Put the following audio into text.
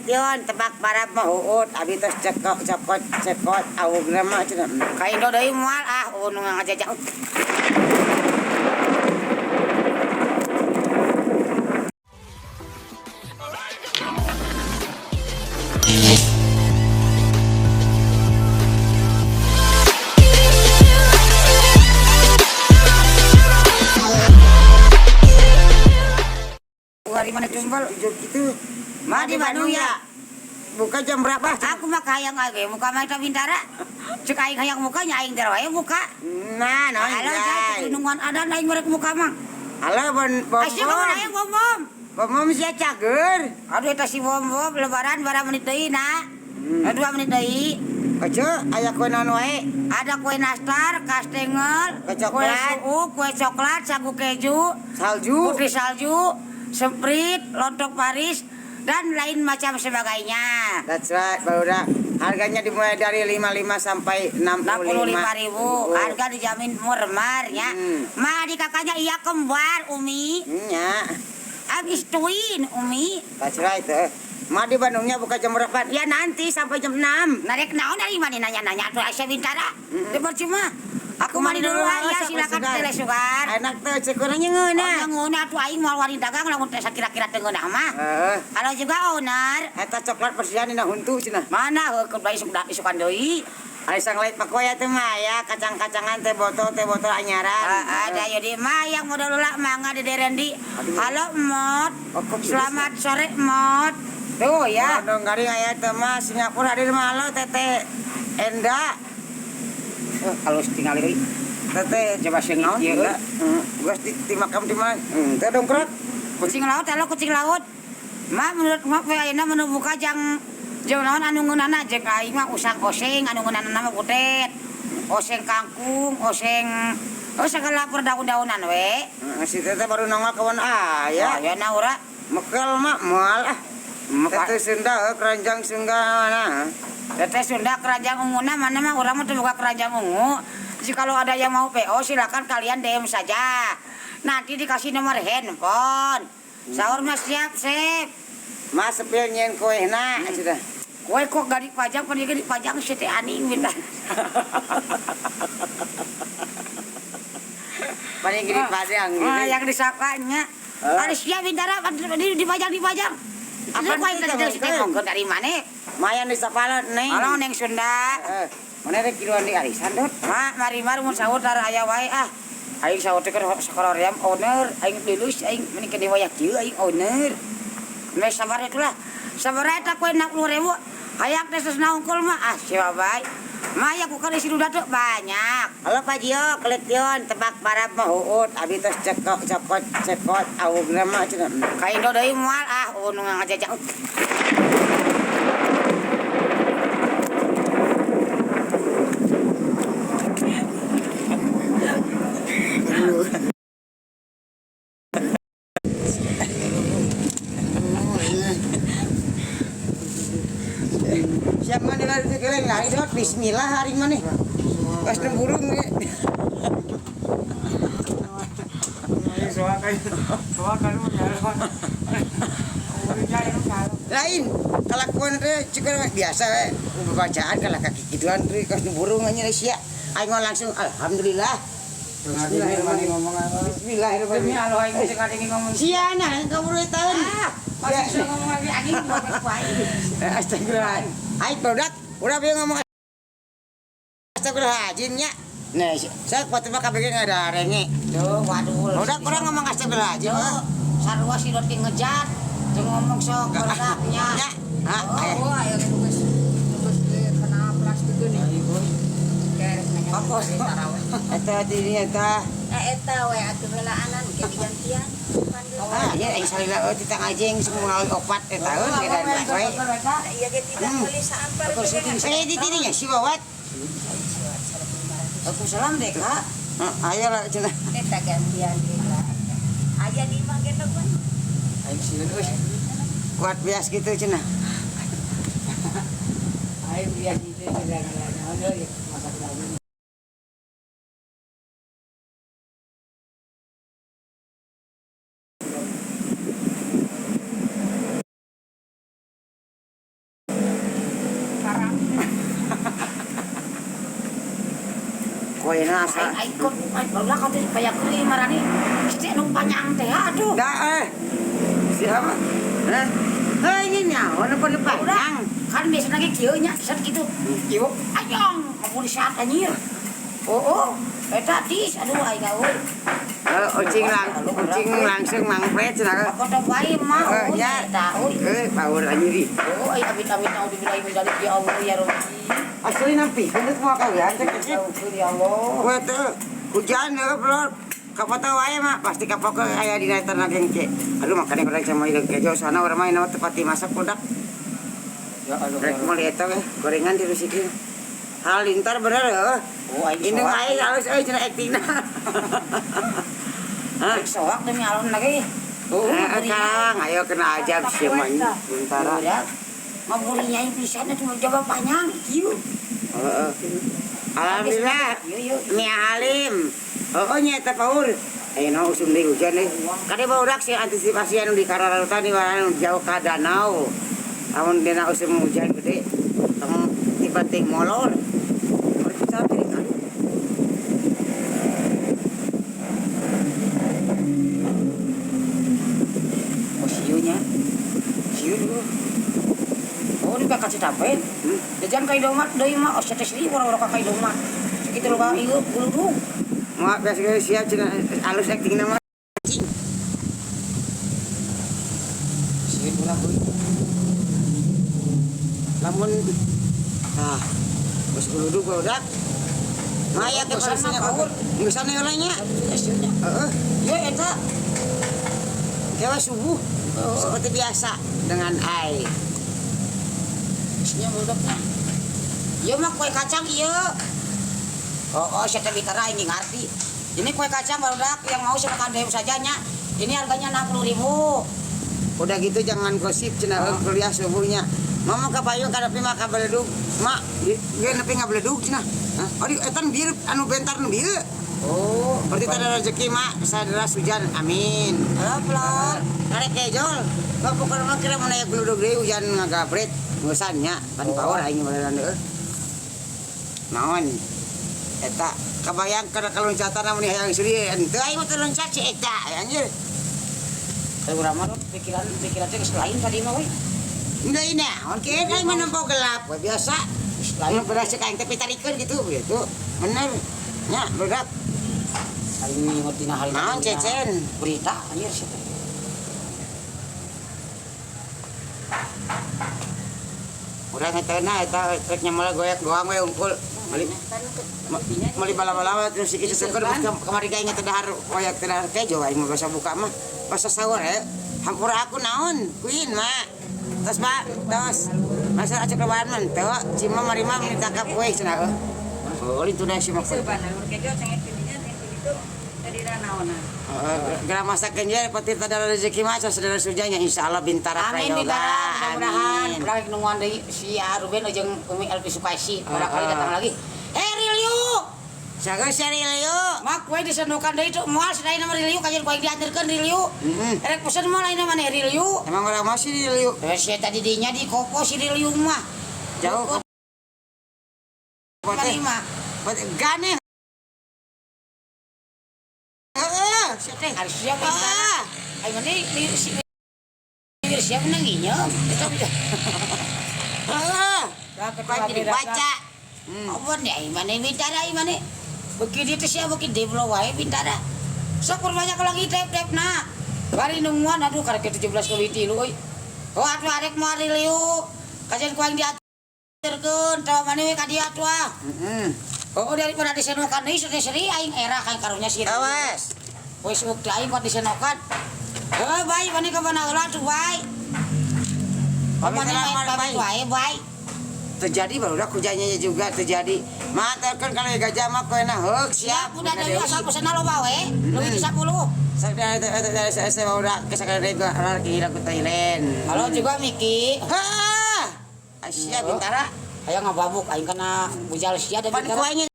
Keletion tebak parab mah huut abi tos cekok cokot cekot awugna mah cenah. Ka Indo deui moal ah eueuh nu ngajajak. Hari mana tumbal? Tujuh gitu. Ma di Bandung ya. Buka jam berapa? Aku mah hayang aja muka mah eta bintara. Cek aing hayang muka nya aing teh wae muka. Nah, nah, Halo, saya nungguan adan aing merek muka mah. Halo, bon bom. Asyik bom aing bom bom. Bom bom sia cager. Aduh eta si bom bom lebaran bara menit deui na. 2 menit deui. Ojo, aya kue naon wae? Ada kue nastar, kastengel, kue coklat, kue suuk, kue coklat, sagu keju, salju, putri salju, Sprite, lontong Paris, dan lain macam sebagainya. That's right, barudak. Harganya dimulai dari 55 sampai 65 ribu. Harga dijamin murmar ya. Ma di kakaknya iya kembar Umi. Ya. Abis twin Umi. That's right. Ma di Bandungnya buka jam berapa? Ya nanti sampai jam 6. Narek naon dari mana nanya-nanya tuh Aisyah Bintara. Mm Percuma. Aku mandi dulu ya, silakan teh sugar. Enak tuh cekurangnya ngeunah. Oh, ngeunah tuh aing moal wani dagang lamun teh sakira-kira teu ngeunah mah. Heeh. Halo juga owner. Eta coklat persian dina huntu cenah. Mana heuh keur isuk isukan deui. Ari sanglait mah koya teh mah ya kacang-kacangan teh botol anyaran. Ada ya di mah yang modal ulah mangga di Derendi. Halo Mot. Selamat sore Mot. Tuh ya. Dong garing aya teh mah Singapura hadir mah halo Teteh Enda. Kalau tinggal deui. Teteh coba sing naon ieu. Geus di makam di mana? Teh dongkrak. Kucing laut, halo kucing laut. Ma menurut mak we ayeuna menu buka jang jeung naon anu ngeunana jeung aing mah usang oseng anu ngeunana mah butet. Oseng kangkung, oseng oh segala perdaun-daunan we. Si teteh baru nongol kawan aya. Ya na ora. Mekel mah moal ah. Teteh Sunda keranjang Sunda mana? Teteh Sunda keranjang unguna mana mah urang mah teu boga keranjang ungu. Jadi kalau ada yang mau PO silakan kalian DM saja. Nanti dikasih nomor handphone. Sahur mah siap, sip. Mas sepil nyen kue na sudah. Kue kok gak dipajang, pan ieu dipajang si teh aning minta. Paling gini dipajang gitu. Ah, yang disapanya. Ada siap bintara dipajang. Apa kue tadi si teh monggo dari mana? Mayan disapala neng. Halo neng Sunda. Mana rek kiluan di arisan dot? Ma, mari mari mun sahur tara aya wae ah. Aing sahur teh keur sakaloream owner, aing lulus aing meni ke wayah kieu aing owner. Meh sabar itulah. Sabar eta kue 60.000. Hayang teh sesna unggul mah ah siapa bae. Mah ya ku kan isi duda tuh banyak. Halo Pak Jio, Keletion tebak parab mah huut abi tos cekok cokot cekot awugna mah cenah. Ka Indo deui moal ah eueuh nu ngajajak. Siap mana lari teh keleng lari dot bismillah hari mana? Pas burung ge. Lain kelakuan teh cukup biasa we bacaan kalau kaki gituan teh kos burung nya sia. Aing langsung alhamdulillah. Bismillahirrahmanirrahim. Sia nah kaburu tahun. Masih ngomong lagi anjing Astagfirullah. Aing produk udah bieu ngomong astagfirullahaladzim nya. Nah, saya kuat mah kabeh ada renge. Tuh, waduh. Udah kurang ngomong astagfirullahaladzim. Sarua si dot ngejat. Teu ngomong sok produknya. Ya. Ah, oh, ayo tugas tugas kena plastik geuning. Apa? Eta dirinya eta. Eta we atuh heulaanan ke digantian. Ah, ya aing salila euy titang ajeng semua opat eta euy edan we. Iya ge tidak beli sampar. Saya di dirinya si Wawat. Waalaikumsalam deh, Kak. Ayo lah cenah. Eta gantian ge lah. Aya di imah ge kan. Aing sieun euy. Kuat bias gitu cenah. Aing bias gitu cenah. Masak lagi. Poena asa. Aing aing kon barudak atuh payakeun ieu marani. Situ anu panjang teh aduh. Dah eh. Siapa? Hah? Hei ini nyawa nu panjang. Kan biasa lagi kieu nya set gitu. Kieu ayang ampun saat anjir. Oh oh, eta tis aduh aing euy. Ucing lang, ucing langsung mangpret cenah. Apa teh wae mah Oh, ya. eta euy. Power anjir ih. Oh, aing amit-amit naudzubillahi min dzalik ya Allah ya Rabbi. Asli nampi, kan mau kawian cek cek. Ya Allah. Wah tuh, hujan euy bro. Kapoto wae mah pasti kapok aya dina tanah gengke. Aduh makanya kurang sama hidup kejo sana urang mah ini mah tempat dimasak budak. Ya Allah. Rek meuli eta we, gorengan dirusikeun. Halilintar bener heuh. Oh, aing Indung soak. aing halus euy cenah aktingna. Hah? Aing soak demi alon lagi. Oh, Kang, ayo kena ajab sih mah sementara. Ngaburinya aing pisan itu jawab panjang kieu. Heeh. Alhamdulillah. Yuk yuk. Mia Halim. Oh, nya eta paur. Ayeuna usum deui hujan euy. Kade barudak sih antisipasi anu di Karararutan di anu jauh ka danau. Amun dina usum hujan gede, tong tiba ting molor. Bisa piring aduh. Oh, sieunya. Sieu dulu. Oh, di kakak citapen. Jajan ka Indomaret deui mah oh teh sri urang ka Indomaret. Sakitu loba ieu guludug. Moal biasa siap cenah alus aktingna mah. Cing. Sieun urang euy. Lamun ah geus guludug barudak. Maya ke Geusan mah, paur. Geusan heula nya. Sieunnya. Heeh. Ye eta Kewa subuh seperti biasa dengan ai. Isinya budaknya. Ieu mah kue kacang ieu. Oh, oh, saya teh bicara ini ngerti. Ini kue kacang barudak yang mau silakan DM saja nya. Ini harganya 60.000. Udah gitu jangan gosip cenah oh. Kuliah subuhnya. Mama ka payung ka nepi mah ka beledug. Mak, ge nepi ngabeledug cenah. Hah? Oh, di etan bieu anu bentar nu bieu. Oh, Berarti tadi rezeki mak saderas hujan. Amin. Halo, pelan. Karek kejol. Kok pokokna mah kira mun aya geludug deui hujan ngagabret. Ngusan nya pan power aing baleran heuh. Naon? Eta kabayang kana kaloncatan mun hayang suri henteu aing mah teu loncat si eta anjir. Kayak urang mah pikiran pikiran teh geus lain tadi mah we. Enggak ini, oke, aing mah nempo gelap, we biasa. Geus Lain lain. pada cek aing teh pitarikeun gitu, gitu. Bener. Nya, berat. Aing ngerti na hal Naon cecen? Berita anjir sih. Urang eta na eta trek nyamal goyak doang we unggul. Meuli meuli bala-bala terus iki sesekeun kamari ge aing teh dahar koyak teh dahar kejo aing mah basa buka mah. Basa sahur he. Hampura aku naon? Kuin mak. Tos mak, tos. Masa acak lebaran mah teu, cima marima meni tangkap we cenah heuh. Oh, itu dah si mah. Gerah masak kenjer petir tadara rezeki mah saudara sujanya insyaallah bintara Amin prayoga. bintara, mudah-mudahan. Amin. Urang nungguan deui si Ruben jeung Umi Elvi Sukaisi. Barangkali datang lagi. Eh Rilyu, Saga Rilyu. mak kue disenukan deui tuh moal sadayana mah Rilyu kajian ku aing dianterkeun Rilyu. Heeh. Erek pesen moal ayeuna maneh Rilyu. Emang orang masih Rilyu. Eh sia tadi dinya di Kopo si Rilyu mah. Jauh Kopo teh. mah. Gane. Heeh, sia teh. Harus siap bintara. Ah, Aing mah si siap nang nginyeum. Eta heeh. Kau jadi baca. Apa nih aing maneh bintara aing maneh. Beuki dieu teh sia beuki develop wae bintara. Sok banyak lagi tep-tep na. Bari nungguan aduh karek 17 leuwih tilu euy. Oh atuh arek moal Rilyu. Kajian ku aing diaturkeun tawa maneh we ka dieu atuh ah. Heeh. Oh daripada disenokan deui seri aing era kaing karunya si Rilyu. Awas. Wes bukti aing kuat disenokan. Heuh bae maneh ka mana heula tuh bae. Pamit Maneh lah, pamit bae. wae bae. Terjadi baru dah hujannya juga terjadi. Mantarkan kalau gajah mah kau enak heuk Siap siap. udah deui asal pesenna loba we. Leuwih ti 10. Saya dari saya mau udah ke sekali dari gua lagi lagu Thailand. Halo juga Miki. Ha! Asia bintara. Ayo ngababuk aing kana bujal sia da Pan bintara. kuahnya